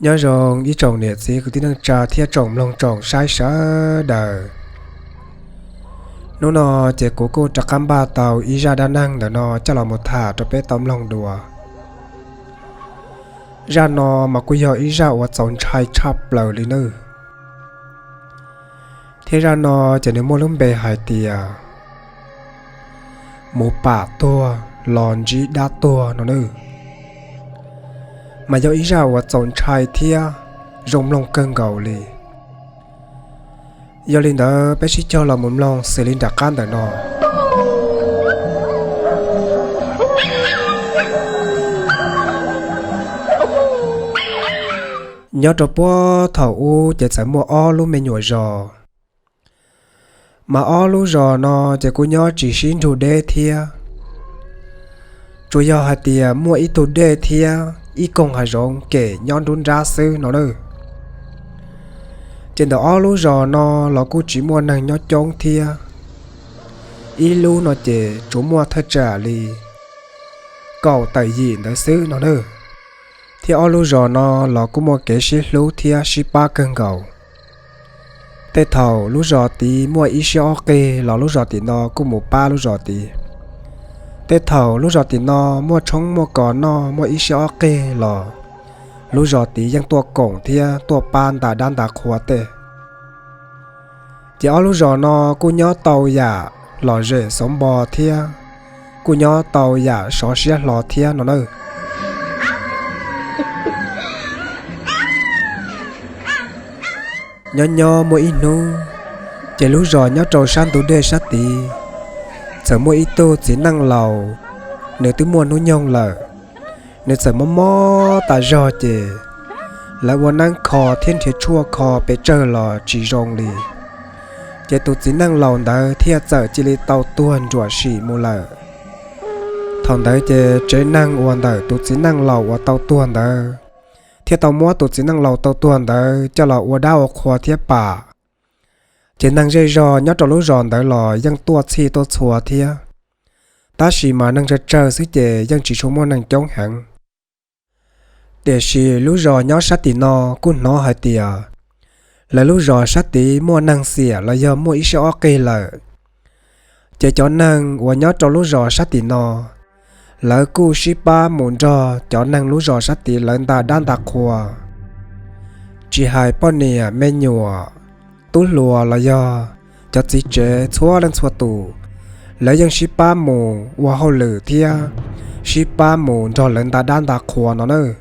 Nyob zoo ib tsoom niam txiv kwv tij neej tsa thiab tsoom mloog tsoom saib sawv daws. Hnub no ces kuv kuj rov qab npaj tau ib zaj dab neeg ntawm no coj los mus tham rau peb tau mloog dua. Zaj no mas kuj yog ib zaj uas txaus ntshai tshaj plaws li nawb. Thiab zaj no ces nws muaj lub npe hais tias mus pam tuag los ntsib dab tuag no nawb. Mas yog ib zaj uas txaus ntshai thiab zoo mloog kawg nkaus li. Yog li ntawd peb sib cog los mus mloog xws li nram qab ntawm no. Nyob rau puag thaum ub ces txawm muaj ob lub me nyuam zos. Mas ob lub zos no ces kuj nyob tsis sib nrug deb thiab, tsuas yog hais tias muaj ib tug dej thiab ib koog hav zoov kem nyob nruab nrab xwb no nawb. Ces ntawm ob lub zos no los kuj tsis muaj neeg nyob coob thiab, ib lub no ces tsuas muaj thawj tsam li kaum tawm yim ntawd xwb no nawb. Thiab ob lub zos no los kuj muaj kev sib hlub thiab sib pab kawg nkaus. Tej thaum lub zos tid muaj ib siab ob qig los lub zos tim no kuj mus pab lub zos tid. Tej thaum lub zos tim no muaj tshoob muaj kos noj muaj ib siab ob qig los lub zos tid yeej tuaj koom thiab tuaj pab nta dab nta qhua tej. Ces ob lub zos no kuj nyob tau yam lom zem xov npo thiab kuj nyob tau yam sov siab hlo thiab no nawb. Nyob nyob muaj ib hnub, ces lub zos nyob rau sab ntug dej sab tid, txawm muaj ib tug txiv neej laus, nws twb muaj hnub nyoog lawm. Nws txawm mob mob tas zog ces lawv ua neeb kho thiab nrhiav tshuaj kho pes tsawg los tsis zoo li. Ces tus txiv neej laus ntawd thiaj txawm cia li tau tuag nruam sim mus lawm. Thaum ntawd ces tsev neeg uas ntawm tus txiv neej laus uas tau tuag ntawd thiaj tau muab tus txiv neej laus tau tuag ntawd coj los ua dab ua qhua thiab pam. Ces neeg zej zog nyob rau lub zos ntawd los yeej tuaj txhij tuaj txhua thiab, tab sis mas neeg tsawg tsawg xwb ces yeej tsis tshua muaj neeg coob heev. Tiam sis lub zos nyob sab tim no kuj hnov hais tias lawv lub zos sab tid muaj neeg xiam los yog muaj ib siab ob qig lawm. Ces cov neeg uas nyob rau lub zos sab tim no, lawv kuj sib pab mus nrog cov neeg lub zos sab tid lawv nta dab nta qhua. Tsis hais poj niam me nyuam, tub hluas los yog cov txiv tsev txhua leej txhua tus, lawv yeej sib pab mus ua hauj lwm thiab sib pab mus nrog lawv nta dab nta qhua no nawb.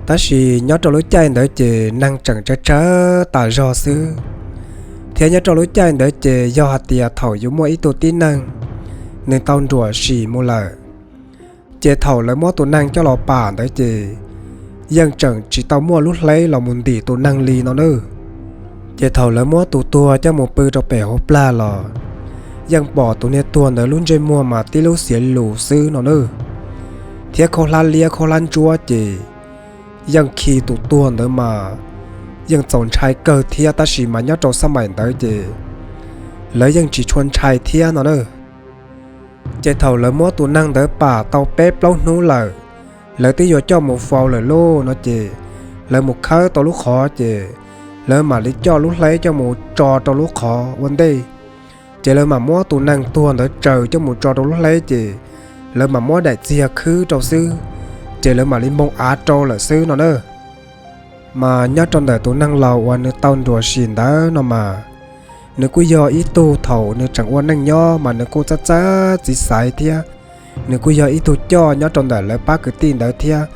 Tab sis nyob rau lub caij ntawd ces neeg tseem tsawg tsawg tas zog xwb, thiab nyob rau lub caij ntawd ces yog hais tias thaum yuav muaj ib tug tib neeg nws tau nruam sim mus lawm, ces thaum lawv muab tus neeg coj los pam ntawd ces yeej tseem tsis tau muaj lub hleb los mus ntim tus neeg li no nawb. Ces thaum lawv muab tus tuag coj mus pw rau pem hauv plag los yeej pom tus niag tuag ntawd lub ntsej muag mas tib lub xiav lus xwb no nawb. Thiab khaub hlab liab khaub hlab ntsuab ces yeej khi tus tuag ntawd mas yeej txaus ntshai kawg thiab, tab sis mas nyob rau xab maim ntawd ces lawv yeej tsis tshua ntshai thiab no nawb. Ces thaum lawv muab tus neeg ntawd pam tau peb plaub hnub lawm, lawv twb yuav coj mus faus lawm lauj no ces lawv mus khawb tau lub qhov ces lawv mam li coj lub hleb coj mus tso rau lub qhov ua ntej. Ces lawv mam muab tus neeg tuag ntawd tsaws coj mus tso rau lub hleb ces lawv mam muab daim txiag khwb rau xwb, ces lawv mam li npog av rau lawm xwb no na. Mas nyob rau ntawm tus neeg laus uas nws tau nruam sim ntawd no mas, nws kuj yog ib tug thaum nws tseem ua neej nyob mas nws kuj txawj txawj txiv xaiv thiab, nws kuj yog ib tug coj nyob rau ntawm lawv pab kwv tij ntawd thiab,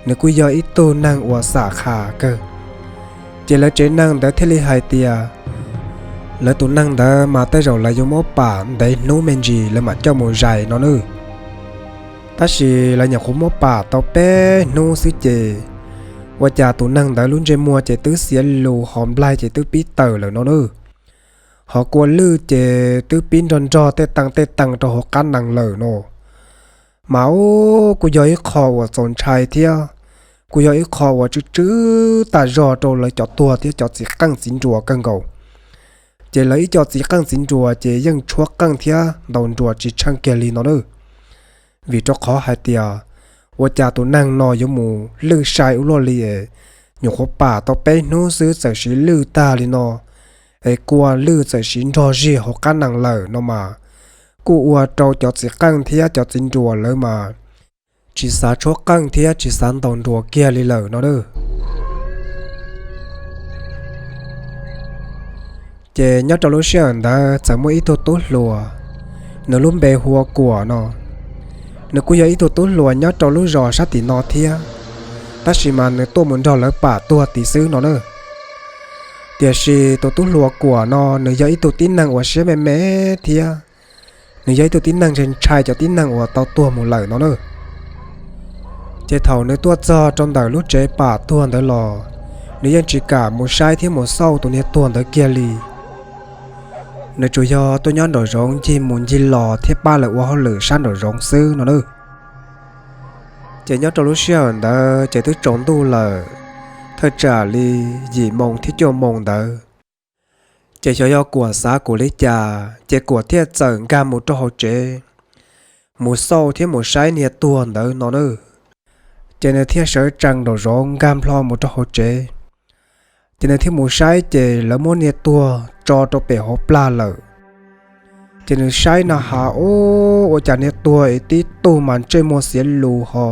nws kuj yog ib tug neeg uas xam qhas kawg. Ces lawv tsev neeg ntawd thiaj li hais tias lawv tus neeg ntawd mas tej zaum lawv yuav muab pam ntev hnub me ntsis lawv mam coj mus zais no nawb. Tab sis lawv nyuam qhuav muab pam tau peb hnub xwb ces ua cas tus neeg ntawd lub ntsej muag ces twb xiav lus, hos nplaig ces twb pib tawm lawm no nawb. Hos kua lwj ces twb pib nrog nrog tej tee tej tee rau hauv qab nees lawm no. Mas ub, kuj yog ib qho uas txaus ntshai thiab kuj yog ib qho uas tsw tsw tas zog rau lawv cov tuag thiab cov txiv qeej txiv nruas kawg nkaus. Ces lawv ib co txiv qeej txiv nruas ces yeej tshuab qeej thiab ntaus nruas tsis tsheej kiag li no nawb. Vim rau qhov hais tias ua cas tus neeg no yuav mus lwj sai ua luaj li es nyuam qhuav pam tau peb hnub xwb txawm siv lwj tag li no, es kua lwj txawm siv nrog zig hauv qab nees lawm no mas, kuj ua rau cov txiv qeej thiab cov txiv nruas lawv mas tsis xav tshuab qeej thiab tsis xav ntaus nruas kiag li lawm no. Ces nyob rau lub sij hawm ntawd txawm muaj ib tug tub hluas, nws lub npe hu ua Kuam no. Nws kuj yog ib tug tub hluas nyob rau lub zos sab tim no thiab, tab sis mas nws tuaj mus nrog lawv pam tuag tid xwb no na. Tiam sis tus tub hluas Kuam no nws yog ib tug tib neeg uas siab me me thiab, nws yog ib tug tib neeg ntshai ntshai cov tib neeg uas tau tuag mus lawm no na. Ces thaum nws tuaj txog rau ntawm lub tsev pam tuag ntawd los, nws yeej tsis kam mus saib thiab mus xauj tus niag tuag ntawd kiag li. Nws tsuas yog tuaj nyob nraum zoov ncig mus ncig los thiab pab lawv ua hauj lwm sab nraum zoov xwb no na. Ces nyob rau lub sij hawm ntawd ces twb tsaus ntuj lawm, thawj tsam li yim moo thiab cuaj moo ntawd. Ces xyov yog Kuam xav kuv li cas ces Kuam thiaj txawm nkag mus rau hauv tsev, mus xauj thiab mus saib niag tuag ntawd no na. Ces nws thiaj sawv tsees nraum zoov nkag nplho mus rau hauv tsev. Ces nws thiaj mus saib ces lawv muab niag tuag tso rau pem hauv plag lawm. Ces nws saib na has, ub, ua cas niag tuag es tib tug mas ntsej muag xiav lus ho,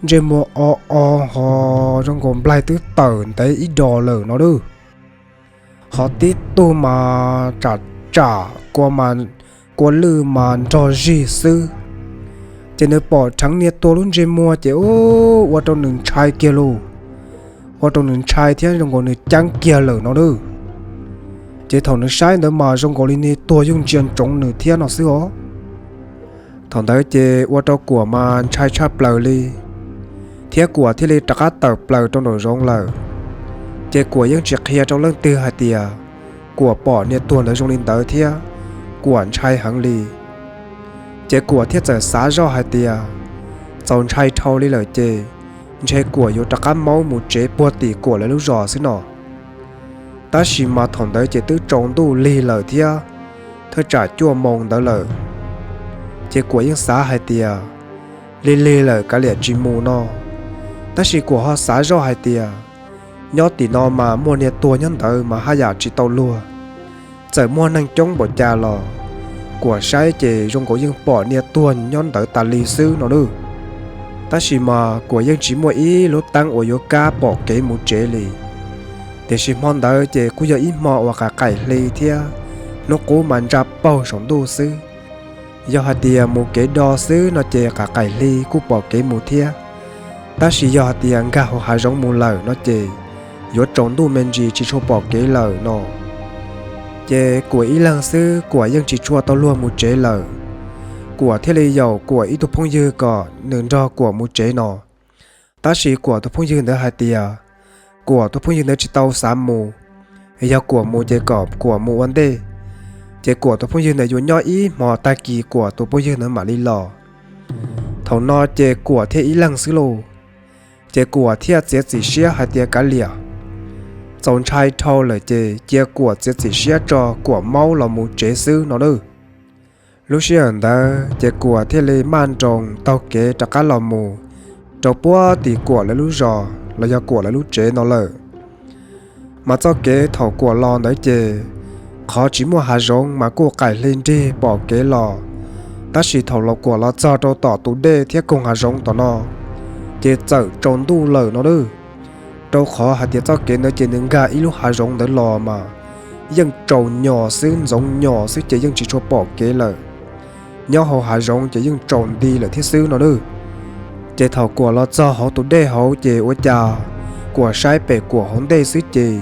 ntsej muag o o ho, zoo nkaus nplaig twb tawm ntev ib dos lawm no lawm. Ho tib tug mas tsam tsam kua lwj mas nrog zig xwb. Ces nws pom dheev niag tuag lub ntsej muag ces ua rau nws ntshai kiag lauj, ua rau nws ntshai thiab zoo nkaus nws ceeb kiag lawm no lawm. Ces thaum nws saib ntawd mas zoo nkaus li niag tuag yeej ntsia ntsoov nws thiab no xwb os. Thaum ntawd ces ua rau Kuam mas ntshai tshaj plaws li, thiab Kuam thiaj li rov qab tawm plaws rau nraum zoov lawm. Ces Kuam yeej tsis qhia rau leej twg hais tias Kuam pom niag tuag ntawd zoo li ntawd thiab Kuam ntshai heev li. Ces Kuam thiaj txawm xav zoj hais tias txaus ntshai dhau li lawm ces ntshe Kuam yuav rov qab maub mus tsev puag tim Kuam lawv lub zos xwb no. Tab sis mas thaum ntawd ces twb tsaus ntuj lig lawm thiab, thawj tsam cuaj moo ntawd lawm. Ces Kuam yeej xav hais tias lig lig lawm kav liam tsis mus no. Tab sis Kuam ho xav zoj hais tias nyob tim no mas muaj niag tuag nyob ntawd mas haj yam tsis tau luag. Txawm muaj neeg coob npaum cas los Kuam saib ces zoo nkaus yeej pom niag tuag nyob ntawd tas li xwb no lawm. Tab sis mas Kuam yeej tsis muaj ib lub teeb uas yuav kam pom kev mus tsev li. Tiam sis hmo ntawd ces kuj yog ib hmo uas qaim qaim hli thiab hnub qub mas ntsa paug saum ntuj xwb. Yog hais tias mus kev do xwb no ces qaim qaim hli kuj pom kev mus thiab. Tab sis yog hais tias nkag hauv hav zoov mus lawm no ces yuav tsaus ntuj me ntsis tsis tshua pom kev lawm no. Ces Kuam ib leeg xwb Kuam yeej tsis tshua tau luag mus tsev lawm. Kuam thiaj li yaum Kuam ib tug phooj ywg kom nws nrog Kuam mus tsev no. Tab sis Kuam tus phooj ywg ntawd hais tias Kuam tus phooj ywg ntawd tsis tau xav mus, yog Kuam mus ces kom Kuam mus ua ntej. Ces Kuam tus phooj ywg ntawd yuav nyob ib hmo tag kis Kuam tus phooj ywg ntawd mam li los. Thaum no ces Kuam thiaj ib leeg xwb lauj. Ces Kuam thiaj txiav txim siab hais tias kav liam, txaus ntshai dhau lawm ces cia Kuam txiav txim siab tso Kuam maub los mus tsev xwb no lawm. Lub sij hawm ntawd ces Kuam thiaj li maj nroos taug kev rov qab los mus rau puag tim Kuam lawv lub zos los yog Kuam lawv lub tsev no lawm. Mas txoj kev thaum Kuam los ntawd ces qhov tsis muaj hav zoov mas kuj qaim hli nrig pom kev los. Tab sis thaum los Kuam los txog rau tom tus dej thiab koog hav zoov tom no ces txawm tsaus ntuj lawm no lawm. Rau qhov hais tias txoj kev ntawd ces nws nkag ib lub hav zoov ntawd los mas yeej tsaus nyos xwb, ntxoov nyos xwb ces yeej tsis tshua pom kev lawm. Nyob hauv hav zoov ces yeej tsaus nti lawm thiab xwb no lawm. Ces thaum Kuam los txog hauv tus dej hauv ces ua cas Kuam saib pem Kuam hauv ntej xwb ces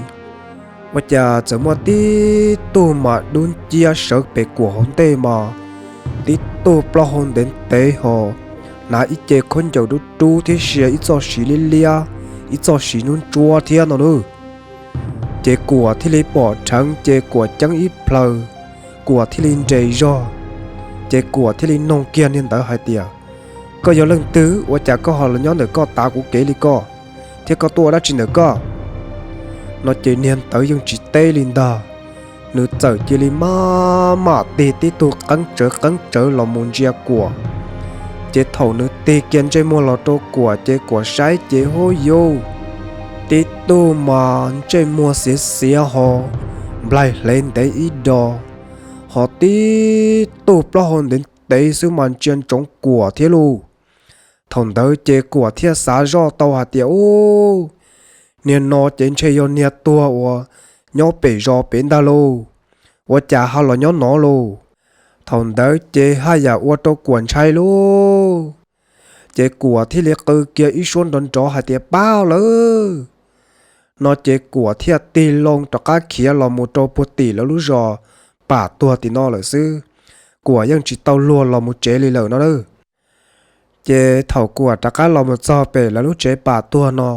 ua cas txawm muaj tib tug mas dub nciab sawv pem Kuam hauv ntej mas tib tug plaub hau ntev ntev ho, hnav ib ce khaub ncaws dub dub thiab sia ib txoj siv liab liab, ib txoj siv ntsuab ntsuab thiab no lawm. Ces Kuam thiaj li pom dheev ces Kuam ceeb ib plhaw, Kuam thiaj li nres zog. Ces Kuam thiaj li nug kiag niag ntawd hais tias, koj yog leej twg ua cas koj ho los nyob ntawm koj tav kuv kev li koj, thiab koj tuaj ua dab tsi ntawm koj? No ces niag ntawd yeej tsis teb li ntag, nws txawm cia li maj mam tig tib tug qeeb tsawv qeeb tsawv los mus ntsia Kuam. Ces thaum nws tig kiag ntsej muag los rau Kuam ces Kuam saib ces hub yus, tib tug mas ntsej muag xiav xiav ho nplaig hlev ntev ib do, ho tib tug plaub hau ntev ntev xwb mas ntsia ntsoov Kuam thiab lauj. Thaum ntawd ces Kuam thiaj xav zoj tau hais tias, ub, niag no ces ntshe yog niag tuag uas nyob pem zos pem ntag lauj, ua cas ho los nyob no lauj? Thaum ntawd ces haj yam ua rau Kuam ntshai lauj. Ces Kuam thiaj li qw kiag ib suab nrov nrov hais tias, pab lawm no ces Kuam thiaj tig loo rov qab khiav los mus rau puag tim lawv lub zos pam tuag tim no lawm xwb. Kuam yeej tsis tau luag los mus tsev li lawm no na. Ces thaum Kuam rov qab los mus txog pem lawv lub tsev pam tuag no,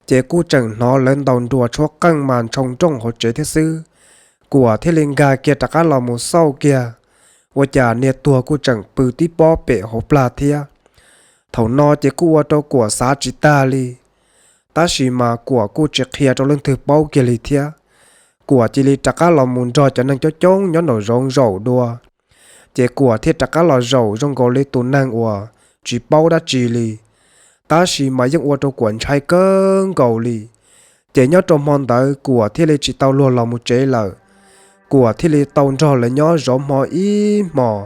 ces kuj tseem hnov lawv ntaus nruas tshuab qeej mas ntshoo nrooj hauv tsev thiab xwb. Kuam thiaj li nkag kiag rov qab los mus xauj kiag, ua cas niag tuag kuj tseem pw tib pob pem hauv plag thiab. Thaum no ces kuj ua rau Kuam xav tsis tag li, tab sis mas Kuam kuj tsis qhia rau leej twg paub kiag li thiab. Kuam cia li rov qab los mus nrog cov neeg coob coob nyob nraum zoov zaum dua. Ces Kuam thiaj rov qab los zaum zoo nkaus li tus neeg uas tsis paub dab tsi li, tab sis mas yeej ua rau Kuam ntshai kawg nkaus li. Ces nyob rau hmo ntawd Kuam thiaj li tsis tau luag los mus tsev lawm. Kuam thiaj li tau nrog lawv nyob zov hmo ib hmos.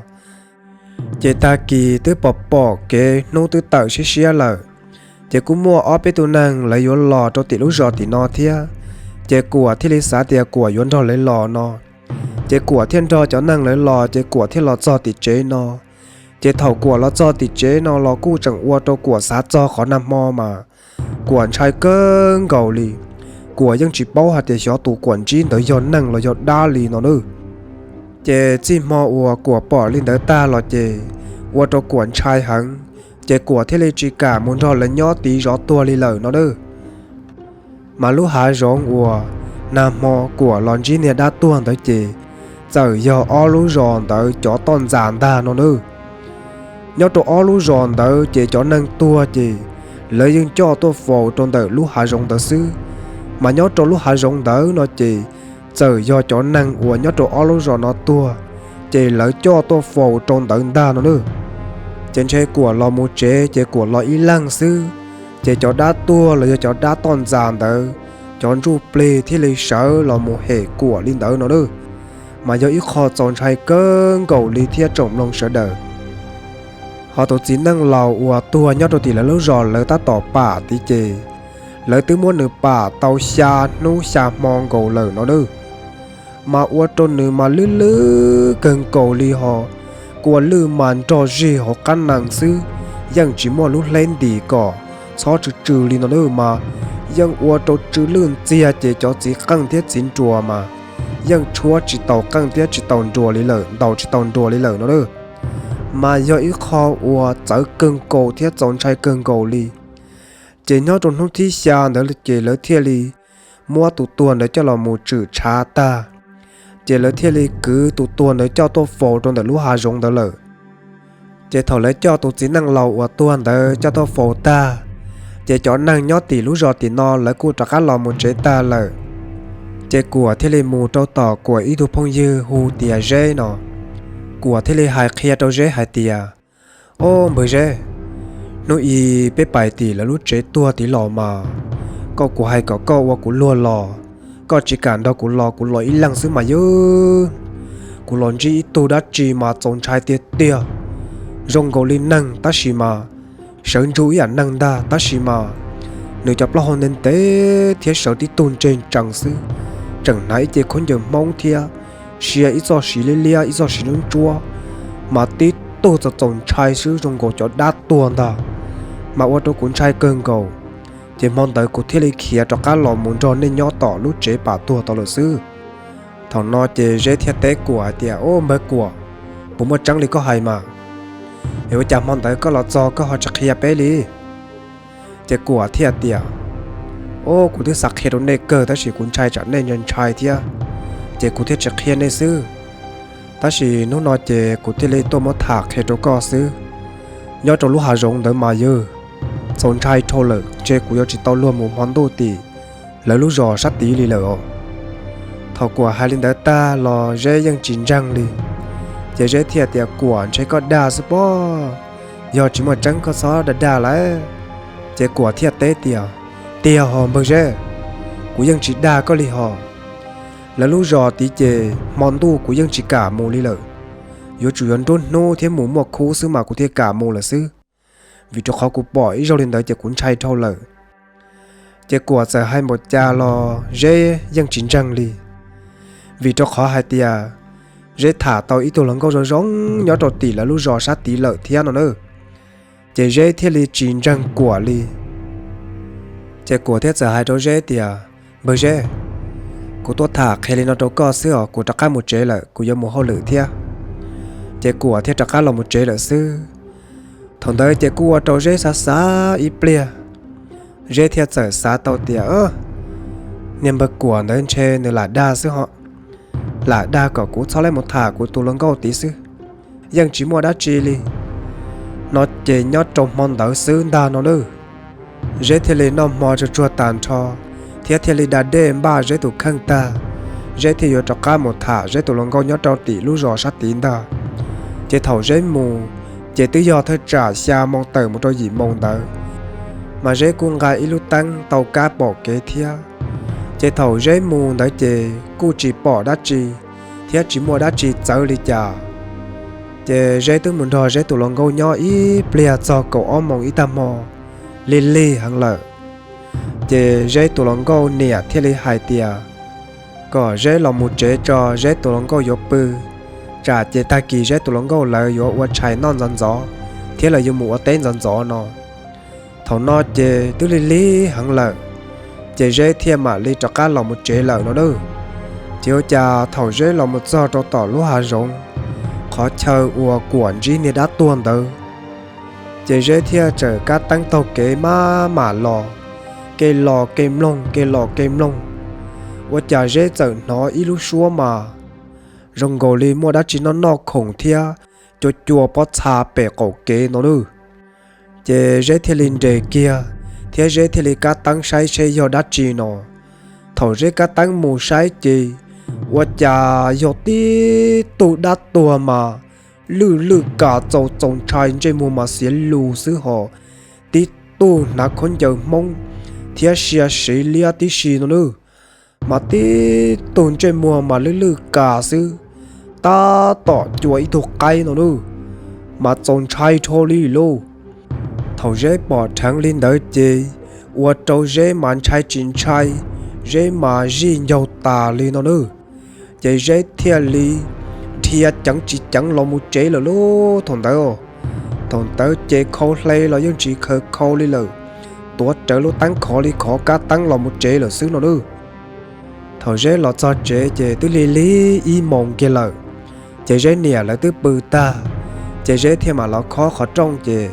Ces tag kis twb pom pom kev hnub twb tawm siab siab lawm, ces kuj muaj ob peb tug neeg lawv yuav los rau tim lub zos tim no thiab. Ces Kuam thiaj li xav tias Kuam yuav nrog lawv los no. Ces Kuam thiaj nrog cov neeg lawv los, ces Kuam thiaj los txog tim tsev no. Ces thaum Kuam los txog tim tsev no los kuj tseem ua rau Kuam xav txog qhov nag hmo mas Kuam ntshai kawg nkaus li. Kuam yeej tsis paub hais tias xyov tus Kuam ntsib ntawd yog neeg los yog dab li no na. Ces txij hmo uas Kuam pom li ntawd tag los ces ua rau Kuam ntshai heev, ces Kuam thiaj li tsis kam mus nrog lawv nyob tiv zov tuag li lawm no na. Mas lub hav zoov uas nag hmo Kuam los ntsib niag dab tuag ntawd ces txawm yog ob lub zos ntawd cov toj ntxas ntag no na. Nyob rau ob lub zos ntawd ces cov neeg tuag ces lawv yeej coj tuaj faus rau ntawm lub hav zoov ntawd xwb. Mas nyob rau lub hav zoov ntawd no ces txawm yog cov neeg uas nyob rau ob lub zos no tuag, ces lawv coj tuaj faus rau ntawd ntag no na. Ces ntshe Kuam los mus tsev ces Kuam los ib leeg xwb, ces cov dab tuag los yog cov dab toj ntxas ntawd, cov ntsuj plig thiaj li sawv los mus hem Kuam li ntawd no na. Mas yog ib qho txaus ntshai kawg nkaus li thiab tsoom mloog sawv daws. Ho tus txiv neej laus uas tuag nyob rau tim lawv lub zos lawv tab tom pam tid ces lawv twb muab nws pam tau xya hnub xya hmo nkaus lawm no na. Mas ua rau nws mas lwj lwj kawg nkaus li ho, kua lwj mas nrog zig hauv qab nees xwb, yeej tsis muaj lub hleb ntim kom txhob tsw tsw li no na. Mas yeej ua rau tsw lwj ntxiag ces cov txiv qeej thiab txiv nruas mas yeej tshuab tsis tau qeej thiab tsis tau nruas li lawm, ntaus tsis tau nruas li lawm no na. Mas yog ib qho uas txawv kawg nkaus thiab txaus ntshai kawg nkaus li. Ces nyob rau hnub thib xya ntawd ces lawv thiaj li muab tus tuag ntawd coj los mus tshwm tshav tag, ces lawv thiaj li kwv tus tuag ntawd coj tuaj faus rau ntawm lub hav zoov ntawd lawm. Ces thaum lawv coj tus txiv neej laus uas tuag ntawd coj tuaj faus tag, ces cov neeg nyob tim lub zos tim no lawv kuj rov qab los mus tsev tag lawm. Ces Kuam thiaj li mus rau tom Kuam ib tug phooj ywg hu tias Zeb no. Kuam thiaj li hais qhia rau Zeb hais tias, Ob, npawg Zeb, hnub i peb pais tim lawv lub tsev tuag tid los mas, koj, kuv hais kom koj ua kuv luag los, koj tsis kam nrog kuv los, kuv los ib leeg xwb mas yog kuv los ntsib ib tug dab tsi mas txaus ntshai tiag tiag, zoo nkaus li neeg tab sis mas sawv ntsug ib yam neeg ntag tab sis mas nws cov plaub hau ntev ntev thiab sawv tib tug ntseg ntsees xwb, tseem hnav ib ce khaub ncaws Hmoob thiab sia ib txoj siv liab liab ib txoj siv ntsuab ntsuab, mas tib tug txaus txaus ntshai xwb zoo nkaus cov dab tuag ntag, mas ua rau kuv ntshai kawg nkaus. Ces hmo ntawd kuv thiaj li khiav rov qab los mus nrog nej nyob tom lub tsev pam tuag tau lawm xwb. Thaum no ces Zeb thiaj teb Kuam hais tias, Ob, npawg Kuam, puas muaj tseeb li koj hais mas? Es ua cas hmo ntawd koj los txog koj ho tsis qhia peb li? Ces Kuam thiaj tias, Ob, kuv twb xav qhia rau nej kawg tab sis kuv ntshai tsam nej ntshai thiab, ces kuv thiaj tsis qhia nej xwb. Tab sis hnub no ces kuv thiaj li tuaj muab tham qhia rau koj xwb. Nyob rau lub hav zoov ntawd mas yog txaus ntshai dhau lawm, ntshe kuv yuav tsis tau luag mus hmo ntuj tim lawv lub zos sab tid li lawm os. Thaum Kuam hais li ntawd tag los Zeb yeej tsis ntseeg li. Ces Zeb thiaj tias, Kuam, ntshe koj dag xwb pob. Yog tsis muaj tseeb koj txhob dag dag lawm. Ces Kuam thiaj teb tias, Tiag hos npawg Zeb, kuv yeej tsis dag koj li hos. Lawv lub zos tid ces hmo ntuj kuv yeej tsis kam mus li lawm. Yuav tsum yuav nruab hnub thiab mus muaj khub xwb mas kuv thiaj kam mus lawm xwb, vim rau qhov kuv pom ib zaug li ntawd ces kuv ntshai dhau lawm. Ces Kuam txawm hais npaum cas los Zeb yeej tsis ntseeg li, vim rau qhov hais tias Zeb tham tau ib tug hluas nkauj zoo zoo nyob rau tim lawv lub zos sab tid lawm thiab no na. Ces Zeb thiaj li tsis ntseeg Kuam li. Ces Kuam thiaj txawm hais rau Zeb tias, Npawg Zeb, kuv tuaj tham qhia li no rau koj xwb os, kuv rov qab mus tsev lawm, kuv yuav mus hauj lwm thiab. Ces Kuam thiaj rov qab los mus tsev lawm xwb. Thaum ntawd ces kuj ua rau Zeb xav xav ib pliag, Zeb thiaj txawm xav tau tias, Niag npawg Kuam ntawd ntshe nws lam dag xwb hos, lam dag kom kuv txhob lam mus tham kuv tus hluas nkauj tid xwb, yeej tsis muaj dab tsi li, no ces nyob rau hmo ntawd xwb ntag no nawb. Zeb thiaj li noj hmo tsuag tsuag tag nrho, thiab thiaj li da dej npaj Zeb tus kheej tag, Zeb thiaj yuav rov qab mus tham Zeb tus hluas nkauj nyob rau tim lub zos sab tid ntag. Ces thaum Zeb mus, ces twb yog thawj tsam xya moo tawm mus rau yim moo ntawd, mas Zeb kuj nqa ib lub teeb tau kab pom kev thiab. Ces thaum Zeb mus ntawd ces kuj tsis pom dab tsi, thiab tsis muaj dab tsi txawv li cas. Ces Zeb twb mus nrog Zeb tus hluas nkauj nyob ib pliag txog kaum ob moos ib tag hmo, lig lig heev lawm. Ces Zeb tus hluas nkauj niam thiaj li hais tias kom Zeb los mus tsev tso, Zeb tus hluas nkauj yuav pw, tsam ces tag kis Zeb tus hluas nkauj lawv yuav ua tshais noj ntxov ntxov, thiab lawv yuav mus ua teb ntxov ntxov no. Thaum no ces twb lig lig heev lawm, ces Zeb thiaj mam li rov qab los mus tsev lawm no nawb. Ces ua cas thaum Zeb los mus txog rau tom lub hav zoov, qhov chaw uas Kuam ntsib niag dab tuag ntawd, ces Zeb thiaj txawm kab teeb taug kev maj mam los, kev los kev mloog, kev los kev mloog, ua cas Zeb txawm hnov ib lub suab mas zoo nkaus li muaj dab tsi noj noj khoom thiab cua cua pob txha pem qaum kev no nawb. Ces Zeb thiaj li nres kiag, thiab Zeb thiaj li kab teeb saib seb yog dab tsi no. Thaum Zeb kab teeb mus saib ces ua cas yog tib tug dab tuag mas lwj lwj kas txaus txaus ntshai, ntsej muag mas xiav lus xwb hos, tib tug hnav khaub ncaws Hmoob thiab sia siv liab tib si no nawb. Mas tib tug ntsej muag mas lwj lwj kas xwb, tab tom cua ib tug qaib no nawb, mas txaus ntshai dhau li lauj. Thaum Zeb pom dheev li ntawd ces ua rau Zeb mas ntshai tsis ntshai, Zeb mas zij ncaug tas li no nawb. Ces Zeb thiaj li dhia ceev tsis ceev los mus tsev lawm lauj thaum ntawd. Thaum ntawd ces khau hle los yeej tsis khaws khau li lawm, tuav rawv lub teeb khov li khov kab teeb los mus tsev lawm xwb no nawb. Thaum Zeb los txog tsev ces twb lig lig ib moos kiag lawm, ces Zeb niam lawv twb pw tag, ces Zeb thiaj mam los khob qhov rooj ces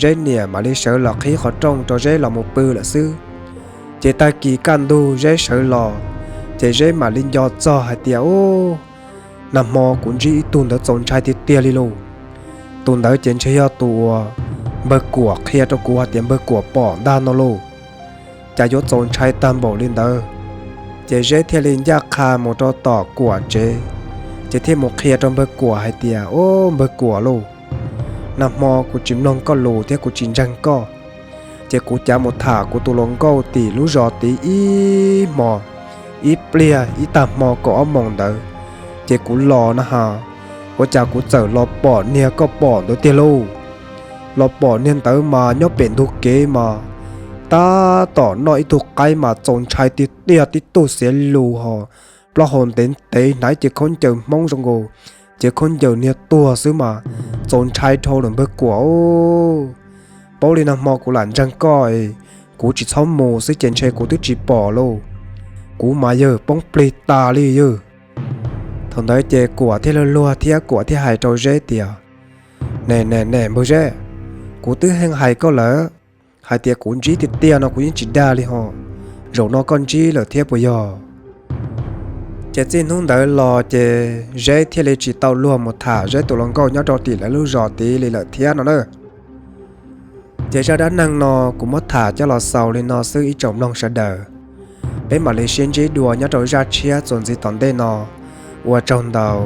Zeb niam mam li sawv los qhib qhov rooj rau Zeb los mus pw lawm xwb. Ces tag kis kaj ntug Zeb sawv los, ces Zeb mam li nco txog hais tias, Ub, nag hmo kuv ntsib ib tug ntawd txaus ntshai tiag tiag li lauj. Tus ntawd ces ntshe yog tus uas npawg Kuam qhia rau kuv hais tias npawg Kuam pom ntag no lauj. Cas yuav txaus ntshai tag npaum li ntawd. Ces Zeb thiaj li ncaj qha mus rau tom Kuam tsev, ces thiaj mus qhia rau npawg Kuam hais tias, Ub, npawg Kuam lauj, nag hmo kuv tsis mloog koj lus thiab kuv tsis ntseeg koj, ces kuv cav mus tham kuv tus hluas nkauj tim lub zos tid ib hmo, ib pliag ib tag hmo kaum ob moos ntawd, ces kuv los na has, ua cas kuv txawm los pom niag koj pom ntawd tiag lauj. Los pom niag ntawd mas nyob pem ntug kev mas tab tom noj ib tug qaib mas txaus ntshai tiag tiag, tib tug xiav lus hos plaub hau ntev ntev, hnav cev khaub ncaws Hmoob zoo nkaus cev khaub ncaws niag tuag xwb mas txaus ntshai dhau lawm npawg Kuam. Paub li nag hmo kuv lam ntseeg koj, kuv tsis txhob mus xwb ces ntshe kuv twb tsis pom lauj. Kuv mas yawg poob plig tas li yawg. Thaum ntawd ces Kuam thiaj luag luag thiab Kuam thiaj hais rau Zeb tias, Ne ne ne npawg Zeb, kuv twb yeej hais koj lawm, hais tias kuv ntsib tiag tiag no kuv yeej tsis dag li hos. Zaum no koj ntsib lawm thiab puas yog? Ces txij hnub ntawd los ces Zeb thiaj li tsis tau luag mus tham Zeb tus hluas nkauj nyob rau tim lawv lub zos tid li lawm thiab no na. Ces zaj dab neeg no kuv muab tham coj los xaus li no xwb ib tsoom mloog sawv daws. Peb mam li sib ntsib dua nyob rau zaj tshiab txuas ntxiv tom ntej no. Ua tsaug ntau.